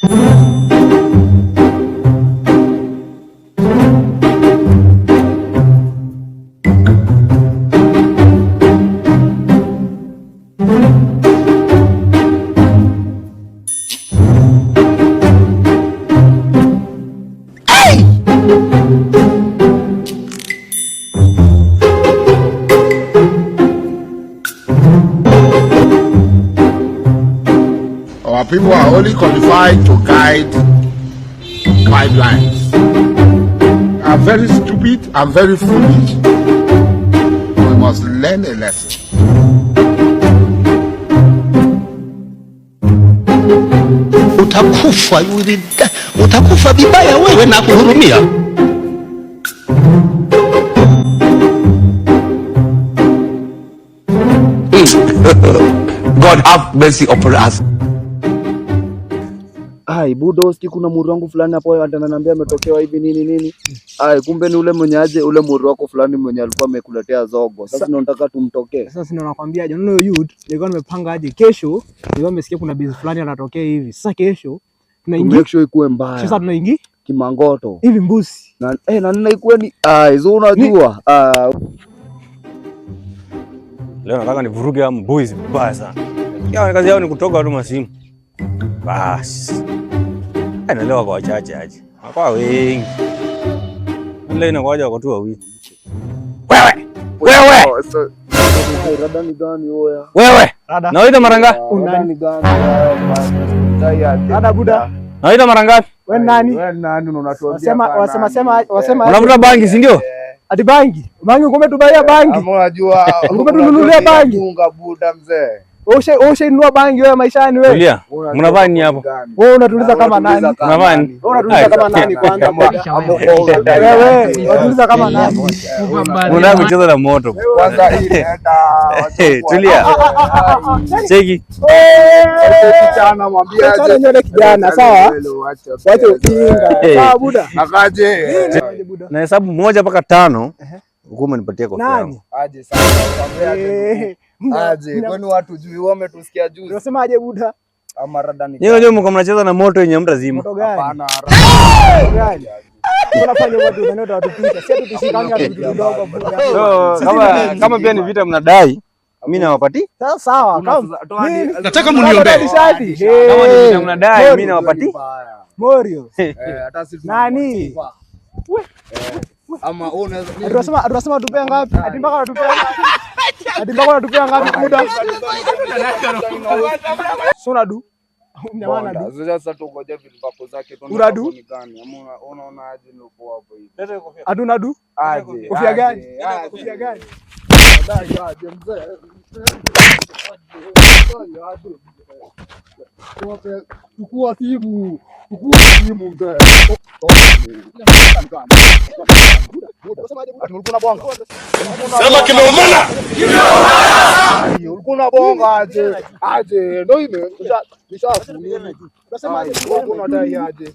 Our people are only qualified to guide pipelines. Are very stupid and very foolish. We must learn a lesson. Utakufa, you will die. Utakufa vibaya wewe na kuhurumia. God have mercy upon us. Ai, budo, kuna muri wangu fulani hapo ananiambia ametokewa hivi nini nini. Ai, kumbe ni ule mwenye aje ule muri wako fulani mwenye alikuwa amekuletea zogo. Sasa ndio nataka tumtokee. Sasa si ndio nakwambia aje, unaona youth, nilikuwa nimepanga aje kesho, nilikuwa nimesikia kuna base fulani anatokea hivi. Sasa kesho To tunaingia make sure ikuwe mbaya. Sasa tunaingia Kimangoto. hivi mbusi. Na nina ikuwe ni ai, so unajua. Ah, Leo nataka nivuruge hao boys vibaya sana. Yao kazi yao ni kutoka tu masimu. Bas. Naelewa kwa wachache aje. Kwa wengi. Leo inakuwaje wako tu wawili. Wewe! Wewe! Ai, rada ni gani oya? Wewe! Rada. Nawaita mara ngapi? Rada ni gani? Oya? Rada buda. Nawaita mara ngapi? Wewe nani? Wewe nani unatuambia? Wasema wasema sema wasema Mnavuta bangi si ndio? Ati bangi. Bangi kumbe tubaia bangi. Ama unajua Kumbe tununulia bangi. Unga buda mzee. Wewe ushainunua bangi wewe maishani wewe. Tulia. Mnavaa nini hapo? Wewe unatuliza kama nani? Mnavaa nini? Wewe unatuliza kama nani kwanza? Wewe unatuliza kama nani? Unataka kucheza na moto. Kwanza hii nenda. Tulia. Cheki. Kijana mwambie aje. Achana nywele kijana, sawa? Wacha ujinga. Sawa buda. Akaje. Na hesabu 1 mpaka 5. Huko umenipatia kofia Nani? yangu. Aje sasa mwambie aje. Eh, Aje, kwani watu juu wametusikia juzi Unasemaje buda? ama rada ni Nyinyi unajua mko mnacheza na moto yenye mtazima. Moto gani? hapana. Moto gani? Unafanya watu wanaenda watupita. Sisi tushikane hatu vitu vidogo buda. So kama pia ni vita mnadai, mimi nawapati. Sasa sawa, kama Nataka muniombee. Kama ni vita mnadai, mimi nawapati. Morio. Eh, hata sisi Nani? Ama wewe unaweza Tunasema tupea ngapi? Ati mpaka unatupea. Ati mpaka unatupea ngapi buda? Sio du. Mnyama na du. Sasa tungoje vitu zake tuone Uradu? ni gani. Ama unaona aje ni upo hapo hivi. Hatuna du. Aje. Kofia gani? Aje. Kofia gani? Aje mzee. Chukua simu. Chukua simu mzee. Ulikuwa unabonga. Sema kimeumana. Ulikuwa unabonga aje? Aje ndio ime nisha Unasema aje? Ulikuwa unadai aje?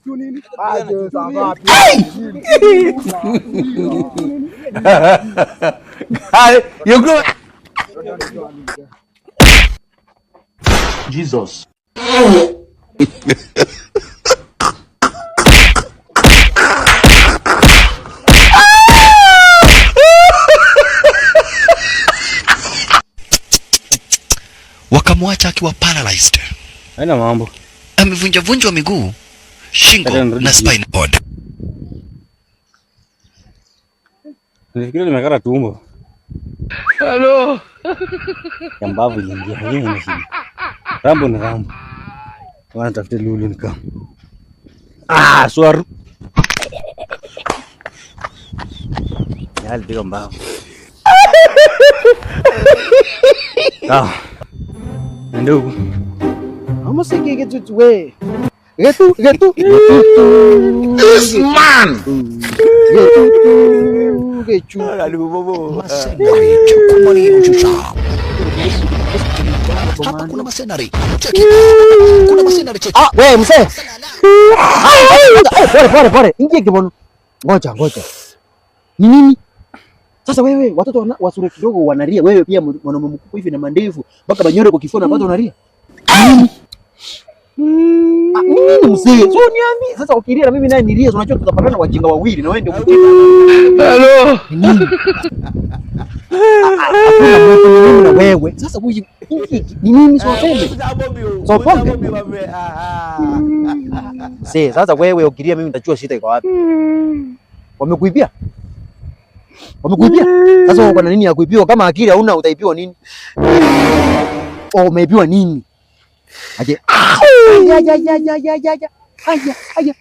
Aje saa ngapi? You go. Jesus. Wakamwacha akiwa paralyzed. Haina mambo. Amevunjavunjwa miguu, shingo Acha nirudi na spine cord. Nilifikiri nimekata tumbo. Hello. Ya mbavu iliingia. Hiyo ina shida. Rambo ni Rambo. Wana tafute lulu ni kama. Ah, swaru. Ya alipiga mbavu. Ah. Ndugu. Amusikigetutuwe. Getu getu. This man! Getu getu. Masenari, chukumani ushusha. Hapa kuna masenari. Cheki. Kuna masenari cheki. Ah, wewe mzee. Pole pole pole. Ingie kibono. Ngoja ngoja. Ni nini? Sasa wewe watoto wa sura kidogo wanalia, wewe pia mwanaume mkubwa hivi na mandevu mpaka banyore kwa kifua na bado unalia. Nini? Nini mzee? So niambie sasa, ukilia na mimi naye nilie, unajua tutapatana wajinga wawili na wewe ndio mjinga. Hello. Nini? Hakuna mtu, ni mimi na wewe. Sasa huyu ni nini? So pombe. So pombe. Mzee, sasa wewe ukilia mimi nitajua shida iko wapi. Wamekuibia? Wamekuibia? Sasa uko na nini ya kuibiwa? Kama akili hauna utaibiwa nini? Oh, umeibiwa nini? Aje. Ya ya ya ya ya ya ya. Aya aya.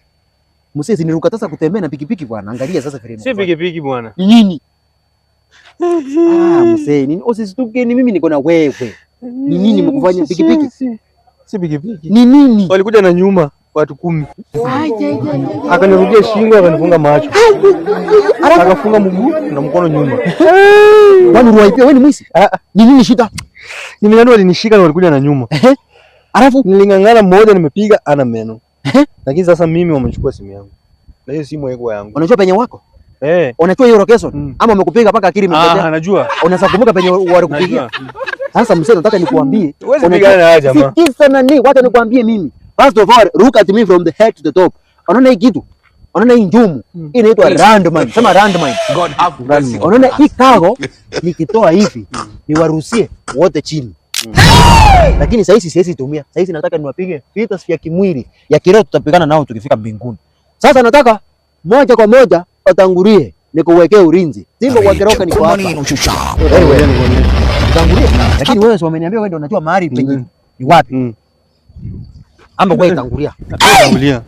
Mzee, si nilikukataza kutembea na pikipiki bwana. Angalia sasa vile. Si pikipiki bwana. Ni nini? Ah, mzee, nini? Usisituke, ni mimi niko na wewe. Ni nini mkufanya pikipiki? Si pikipiki. Ni nini? Walikuja na nyuma watu 10. Akanirukia shingo, akanifunga macho. Akafunga mguu na mkono nyuma. Kwani uliwaibia wewe ni mwizi? Ni nini shida? Ni nani walinishika na walikuja na nyuma. Alafu niling'ang'ana, mmoja nimepiga ana meno. Lakini sasa mimi wamechukua simu yangu. Na hiyo simu haikuwa yangu. Unajua penye wako? Eh. Unajua hiyo location? Ama wamekupiga mpaka akili imepotea? Ah, najua. Unaweza kumbuka penye walikupigia? Sasa mzee, nataka nikuambie. Huwezi pigana na haya jamaa. Sikiza nani, wacha nikuambie mimi. First of all, look at me from the head to the top. Unaona hii kitu? Unaona hii njumu? Hii inaitwa landmine. Sema landmine. God have mercy. Unaona hii kago nikitoa hivi niwarusie wote chini. Lakini sasa hizi siwezi tumia. Sasa hizi nataka niwapige vita vya kimwili, ya kiroho tutapigana nao tukifika mbinguni. Sasa nataka moja kwa moja watangulie nikuwekee ulinzi. Simba kwa kiroho niko hapa. Wewe tangulie. Lakini wewe si wameniambia wewe ndio unajua mahali penye ni wapi? Ama wewe tangulia. Tangulia.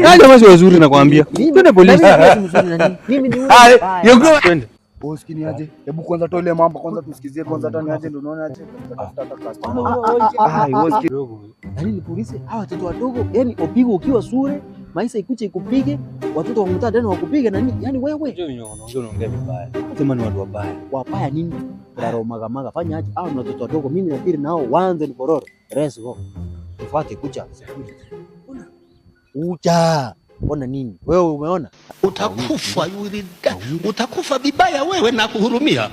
Yaani jamaa si wazuri nakwambia. Twende polisi. Mimi ni Twende. Usikini aje? Hebu kwanza toa ile mambo kwanza tusikizie kwanza tani aje ndio unaona aje. Tafuta hata customer. Ah, usikini. Nani ni polisi? Hawa watoto wadogo, yani upigwe ukiwa sure, maisha ikuje ikupige, watoto wa mtaa tena wakupige na nini? Yani wewe. Unaongea vibaya. Sema ni watu wabaya. Wabaya nini? Raro maga maga fanya aje? Hao ni watoto wadogo, mimi nafikiri nao waanze ni kororo. Let's go. Tufuate kucha. Ucha. Ona nini? Wewe umeona? Utakufa, utakufa vibaya wewe na kuhurumia.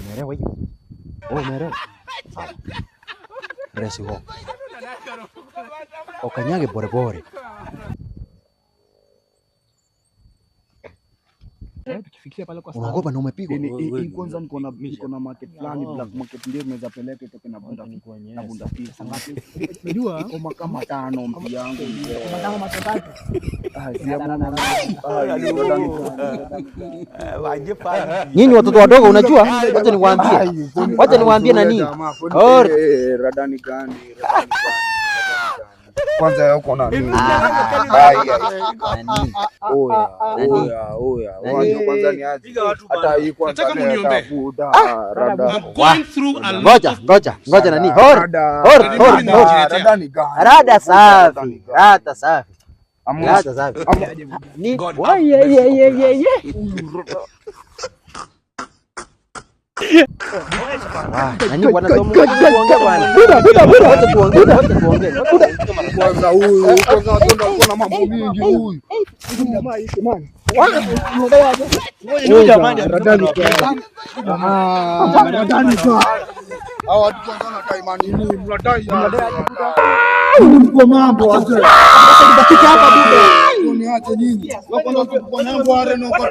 Umeelewa hiyo? Wewe umeelewa? Sawa. Let's go. Ukanyage pole pole. Unaogopa na umepigwa. Hii kwanza niko na market fulani, black market ndio tunaweza peleka itoke na bunda na bunda pesa ngapi? Unajua kama kama 5 mpi yangu. Kama kama 3. Ah, si ya Mungu. Nyinyi watoto wadogo unajua? Wacha niwaambie. Wacha niwaambie nani? Radani gani? Kwanza uko na nini? Oya, oya, oya. Wacha kwanza niaje. Hata hii kwanza nitafuta rada. Ngoja, ngoja, ngoja nani? Hor, hor, hor, hor. Rada ni gani? Rada safi, rada safi. Rada safi. Ni ye ye ye ye ye. Nani wanasoma kuongea bwana? Buda buda buda, wacha tuongee, wacha tuongee. Kwanza huyu, kwanza watu na mambo mingi huyu. Jamaa hii man. Huyu jamaa Radani gani? Ah, radani gani? Hawa watu kwanza wanadai manini? Mnadai mko mambo wazee. Dakika hapa buda. Niache nyinyi. Wako na kwa mambo areno kwa.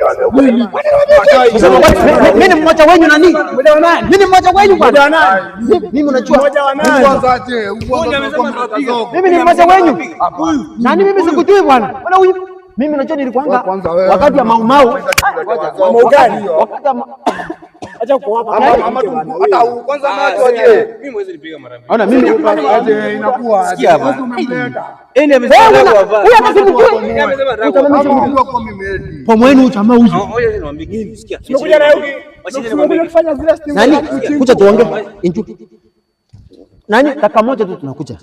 Mimi ni mmoja wenyu nani? Mimi ni mmoja wenyu bwana. Mimi unajua. Kwanza aje, Mimi ni mmoja wenyu. Nani mimi sikujui bwana. Bwana huyu mimi unajua nilikuanga wakati ya Mau Mau. Mau gani? Wakati ya Acha kuwapa. Hata kwanza macho aje. Mimi mwezi nipiga mara mbili. Ona mimi aje inakuwa. Sikia hapa. Yeye huyu hata simjui. Amesema kwa mimi. Kwa mwenu jamaa huyu. Ngoja niwaambie kitu. Sikia. Tumekuja na yuki. Tumekuja kufanya zile stimu. Nani? Kuja tuongee. Inju. Nani? Dakika moja tu tunakuja.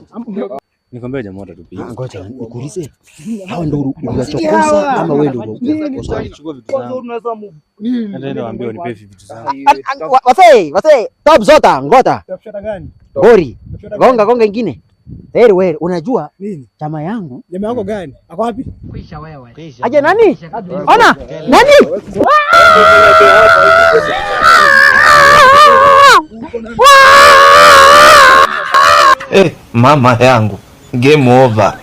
Nikwambia jamaa watatupiga. Ngoja nikuulize. Hawa ndio uliwachokoza ama wewe ndio uliwachokoza? Chukua vitu zangu. Nenda waambie wanipe vitu zangu. Wasee, wasee, top zota, ngota. Tafuta gani? Gori. Gonga gonga ingine. Heri wewe, unajua nini? Chama yangu. Jamaa yako gani? Ako wapi? Kwisha wewe. Aje nani? Ona, nani? Mama yangu, game over.